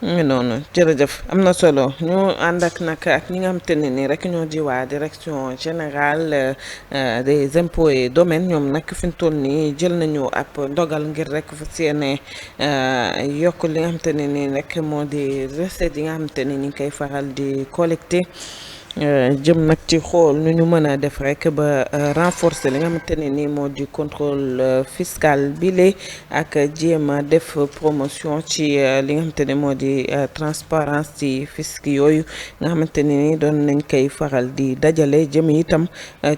ngi noonu jërëjëf am na solo ñu ànd ak nag ak ñi nga xamante ne nii rek ñoo di waa direction générale des impôts et domaines ñoom nag fi mu toll nii jël nañu ab ndogal ngir rek fas yéene yokk li nga xamante ne nii rek moo di recettes yi nga xamante ni ñu ngi koy faral di collecté. jëm nag ci xool nu ñu mën a def rek ba renforcer li nga xamante ne nii moo di contrôle fiscal bile ak jéem a def promotion ci li nga xamante ne moo di transparence ci fisc yooyu nga xamante ne ni doon nañ koy faral di dajale jëm itam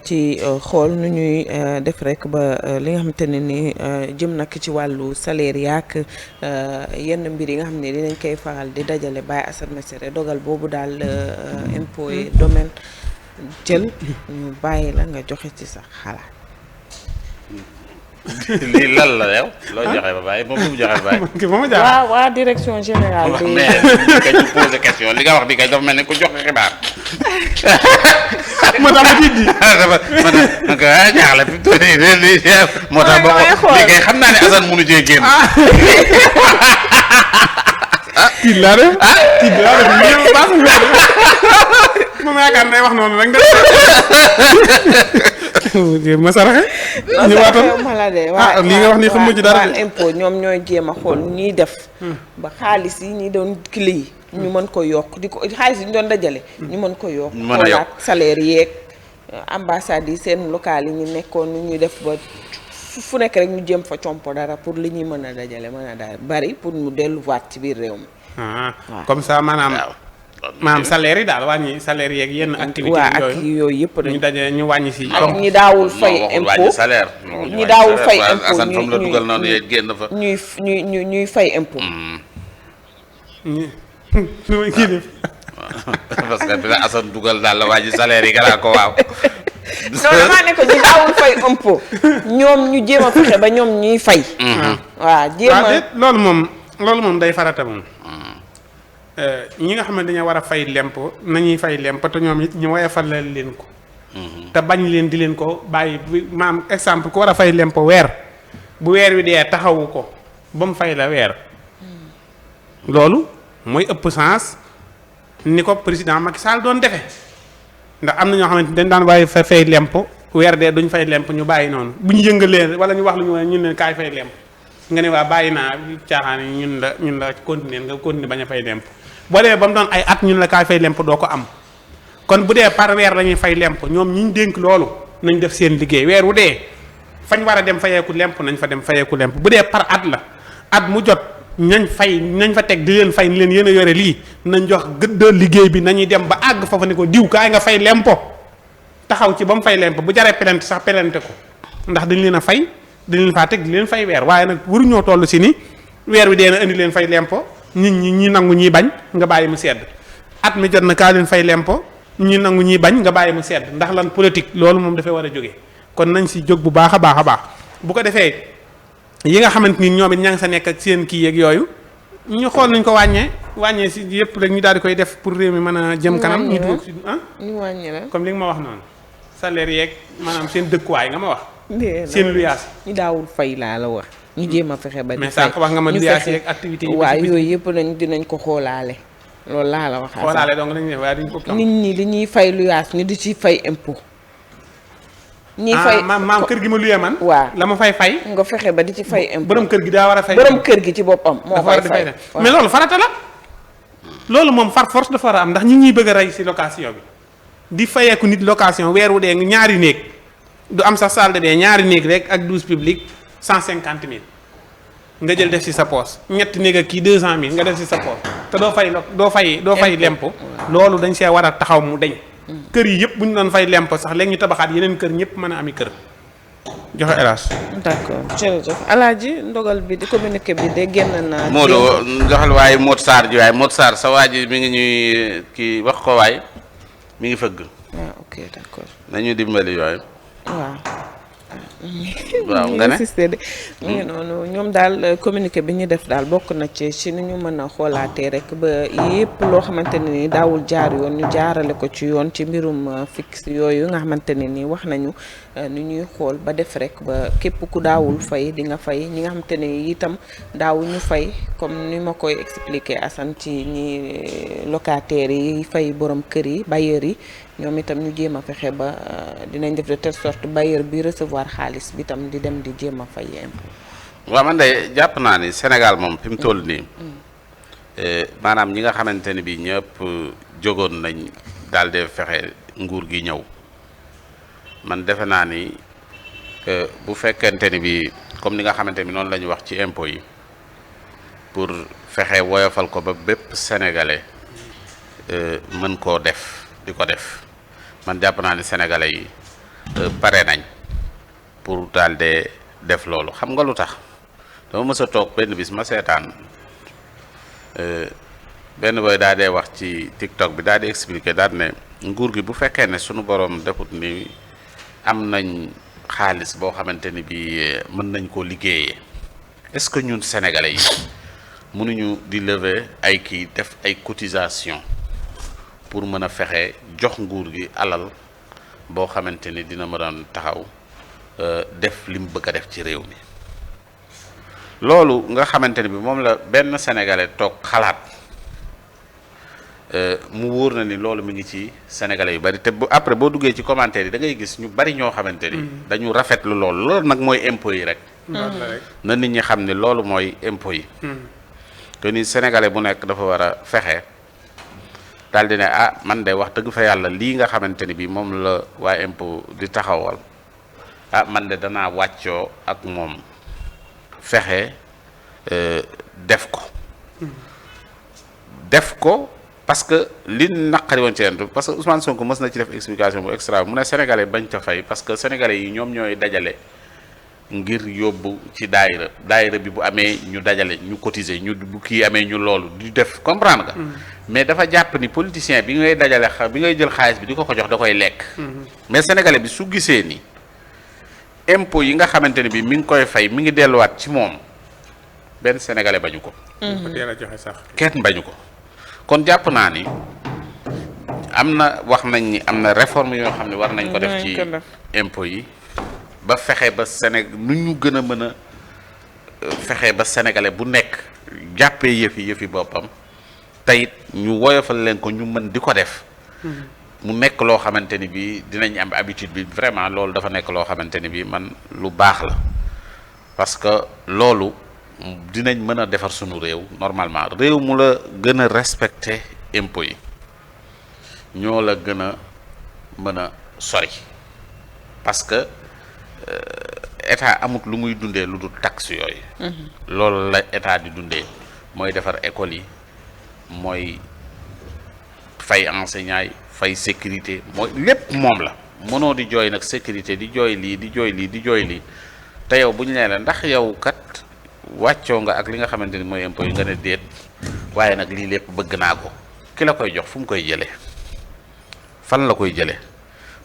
ci xool nu ñuy def rek ba li nga xamante ne ni jëm nag ci wàllu salaire yaak yenn mbir yi nga xam ne dinañ koy faral di dajale Baye Assane Mesere dogal boobu daal impôt yi domaine jël ñu bàyyi la nga joxe ci sa xalaat. lii lan la yow loo joxe ba bàyyi moom mu joxe ba bàyyi. waa direction générale bi. mais kay ñu posé question li nga wax bi kay dafa mel ni ku joxe xibaar. moo tax ma tiit di. ma jaaxle fi tuuti moo tax ba li kay xam naa ne Assane mënu cee génn. tiit laa def tiit laa def ñu baax moom yaakaar day wax noonu rek nga ma saraxe ñëwaatal lii nga wax ni xam nga ci dara waa impôt ñoom ñooy jéem a xool ñuy def ba xaalis yi ñi doon kili yi ñu mën ko yokk di ko xaalis yi ñu doon dajale ñu mën ko yokk xoolaat salaire yeeg ambassade yi seen local yi ñu nekkoon nu ñuy def ba fu nekk rek ñu jéem fa compo dara pour li ñuy mën a dajale mën a daal bari pour mu delluwaat ci biir réew mi comme ça maanaam salaire yi daal wàññi salaire yeeg yenn activité ak yooyu yëpp ñu daje ñu wàññi si ak ñi daawul fay impôt salaire ñi daawul fay impôt Assane fam la dugal noonu yee génn fa ñuy fay impôt kii def parce que bi la Assane dugal daal la wàññi salaire yi galaa ko waaw non damaa ne ko ñi daawul fay impôt ñoom ñu jéem a fexe ba ñoom ñuy fay waaw jéem a loolu moom day farata moom ñi nga xam ne dañoo war a fay lemp nañuy fay lemp te ñoom it ñu woyofalal leen ko te bañ leen di leen ko bàyyi maam exemple ku war a fay lemp weer bu weer wi dee taxawu ko ba mu fay la weer loolu mooy ëpp sens ni ko président Macky Sall doon defe ndax am na ñoo xamante dañ daan bàyyi fa fay lemp weer dee duñ fay lemp ñu bàyyi noonu bu ñu yëngalee wala ñu wax lu ñu ne kaay fay lemp nga ne waa bàyyi naa caaxaan yi ñun la continuer nga continuer bañ a fay lemp boo demee ba mu doon ay at ñun la kaay fay lemp doo ko am kon bu dee par weer la ñuy fay lemp ñoom ñi ñu dénk loolu nañ def seen liggéey weer wu dee fañ war a dem fayeeku lemp nañ fa dem fayeeku lemp bu dee par at la at mu jot nañ fa teg di leen fay ni leen yéen a yore lii nañ jox gëdd liggéey bi nañuy dem ba àgg foofu ne ko diw kaay nga fay lempo taxaw ci ba mu fay lemp bu jaree pelente sax pelente ko ndax dañ leen a fay dañ leen faa teg di leen fay weer waaye nag waruñoo toll si ni weer wi dee na indi leen fay lempo nit ñi nangu ñiy bañ nga bàyyi mu sedd at mi jot na kaa leen fay lempo ñi nangu ñiy bañ nga bàyyi mu sedd ndax lan politique loolu moom dafay war a jóge kon nañ si jóg bu baax a baax a baax bu ko defee yi nga xamante ni ñoom it ña ngi sa nekk ak seen kii yeeg yooyu ñu xool nañ ko wàññee si yëpp rek ñu daal di koy def pour réew mi mën a jëm kanam ñu dugg si ñu wàññi la comme li nga ma wax noonu salaire yeeg maanaam seen dëkkuwaay nga ma wax seen luyaas ñu daawul fay laa la wax ñu jéem a fexe ba. mais sànq wax nga ma luyaas yeeg activité yi. waaw yooyu yëpp dinañ ko xoolaale. loolu laa la wax. xoolaale donc lañuy def waaye duñ ko. nit ñi li ñuy fay luyaas ñu di ci fay impôt. ñiy fay maam kër gi ma luyee man. waaw la ma fay. nga fexe ba di ci fay impôt. borom kër gi daa war a fay. borom kër gi ci boppam. moo koy fay mais loolu farata la. loolu moom far force dafa war a am ndax ñi ñuy bëgg a rey si location bi di fayeeku nit location weer wu dee ñaari néeg du am sax salle de bain ñaari néeg rek ak douche publique 150 000 nga jël def si sa poos ñetti néeg ak kii 200 000 nga def si sa poos te doo fay lempo loolu dañ see war a taxaw mu deñ kër yi yëpp bu ñu doon fay lempo sax léegi ñu tabaxaat yeneen kër ñëpp mën a ami kër joxe hélas. d'accord jërëjëf Alaaji ndogal bi di communiqué bi de génn naa. Modou joxal waaye Modou Sarr ji waaye Modou Sarr sa waa ji mi ngi ñuy kii wax ko waay mi ngi fëgg. waaw ok d'accord. nañu dimbali yooyu. waaw waaw nga ne insisté de mu ngi noonu ñoom daal communiqué bi ñu def daal bokk na ci ni ñu mën a xoolaatee rek ba yëpp loo xamante ne ni daawul jaar yoon ñu jaarale ko ci yoon ci mbirum fixe yooyu nga xamante ne ni wax nañu ni ñuy xool ba def rek ba képp ku daawul fay di nga fay ñi nga xamante ne itam daawuñu fay comme ni ma koy expliqué Assane ci ñi locataires yi fay borom kër yi bailleurs yi ñoom itam ñu jéem a fexe ba dinañ def de telle sorte bailleur bi recevoir xaalis bi tam di dem di jéem a fay impôt. waaw man de jàpp naa ni Sénégal moom fi mu toll nii maanaam ñi nga xamante ni bi ñëpp jógoon nañ daal di fexe nguur gi ñëw man defe naa ni bu fekkente ni bi comme ni nga xamante ni noonu la ñu wax ci impôt yi pour fexe woyofal ko ba bépp sénégalais mën koo def di ko def man jàpp naa ni sénégalais yi pare nañ pour daal de def loolu xam nga lu tax dama mës a toog benn bis ma seetaan benn boy daa dee wax ci TikTok bi daa di expliquer daal ne nguur gi bu fekkee ne sunu borom defut ni am nañ xaalis boo xamante ni bi mën nañ koo liggéeyee est-ce que ñun sénégalais yi mënuñu di lever ay kii def ay cotisation pour mën a fexe jox nguur gi alal boo xamante ni dina mën a taxaw def li mu bëgg a def ci réew mi loolu nga xamante ni bi moom la benn sénégalais toog xalaat mu wóor na ni loolu mi ngi ci sénégalais yu bari te bu après boo duggee ci commentaire yi da ngay gis ñu bari ñoo xamante ni dañu rafetlu loolu nag mooy impôt yi rek na nit ñi xam ne loolu mooy impôt yi te ni sénégalais bu nekk dafa war a fexe daal di ne ah man de wax dëgg fa yàlla lii nga xamante ni bi moom la waa impôt di taxawal ah man de danaa wàccoo ak moom fexe def ko parce que li naqari woon ci leen parce que Ousmane Sonko mës na ci def explication bu extra mu ne sénégalais bañ ca fay parce que sénégalais yi ñoom ñooy dajale ngir yóbbu ci daayira bi bu amee ñu dajale ñu cotiser ñu bu kii amee ñu loolu di def comprendre nga mais dafa jàpp ni politicien bi ngay dajale bi ngay jël xaalis bi di ko jox da koy lekk mais sénégalais bi su gisee ni impôt yi nga xamante ne bi mi ngi koy fay mi ngi delluwaat ci moom benn sénégalais bañu ko kenn bañu ko kon jàpp naa ni am na wax nañ ni am na réforme yoo xam ne war nañ ko def ci impôt yi ba fexe ba nu ñu gën a mën a fexe ba sénégalais bu nekk jàppee yëfi boppam teyit ñu woyofal leen ko ñu mën di ko def mu nekk loo xamante ni bi dinañ am habitude bi vraiment loolu dafa nekk loo xamante ni bi man lu baax la parce que loolu dinañ mën a defar sunu réew normalement réew mu la gën a respecter impôt yi ñoo la gën a mën a sori parce que état amut lu muy dundee lu dul taxe yooyu loolu la état di dundee mooy defar école yi mooy fay enseignants yi fay sécurité mooy lépp moom la mënoo di jooy nag sécurité di jooy lii te yow bu ñu nee la ndax yow kat wàccoo nga ak li nga xamante ni mooy impôt yi nga ne déet waaye nag lii lépp bëgg naa ko ki la koy jox fu mu koy jëlee fan la koy jëlee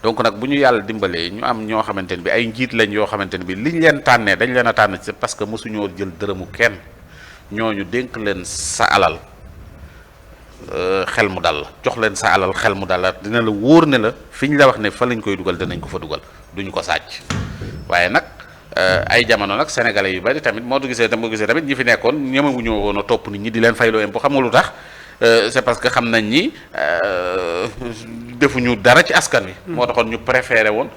donc nag bu ñu yàlla dimbalee ñu am ñoo xamante ni bi ay njiit lañ yoo xamante ni bi liñ leen tànnee dañ leen a tànn ci parce que mosuñoo jël dërëmu kenn ñooñu dénk leen sa alal xel mu dal la jox leen sa alal xel mu dal la dina la wóor ne la fi ñu la wax ne fa lañ koy dugal dinañ ko fa dugal duñu ko sàcc waaye nag ay jamono nag sénégalais yu bari tamit moo gisee tamit ñi fi nekkoon ñemewuñu woon a topp nit ñi di leen fayloo impôt xam nga lu tax c'est parce que xam nañ ni defuñu dara ci askan wi. moo taxoon ñu préféré woon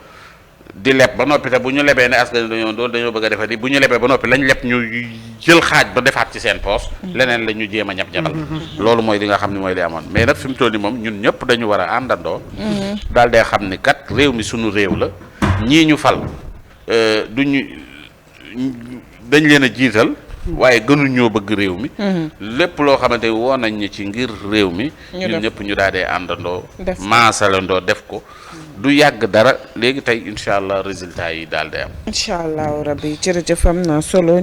di leb ba noppi te bu ñu lebee ne askan wi dañoo bëgg a defar bu ñu lebee ba noppi lañ leb ñu jël xaaj ba defaat ci seen poos leneen la ñu jéem a ñab-ñabal. loolu mooy li nga xam ne mooy li amoon mais nag fi mu toll nii moom ñun ñëpp dañu war a àndandoo. daal dee xam ni kat réew mi sunu réew la ñii ñu fal duñu dañ leen a jiital. waaye gënuñ ñoo bëgg réew mi. lépp loo xamante ni woo nañ ñu ci ngir réew mi. ñun ñëpp ñu daal dee àndandoo. maasalandoo def ko. du yàgg dara léegi tey incha allah résultat yi daal di am. incha allah rabbi jërëjëf am na solo.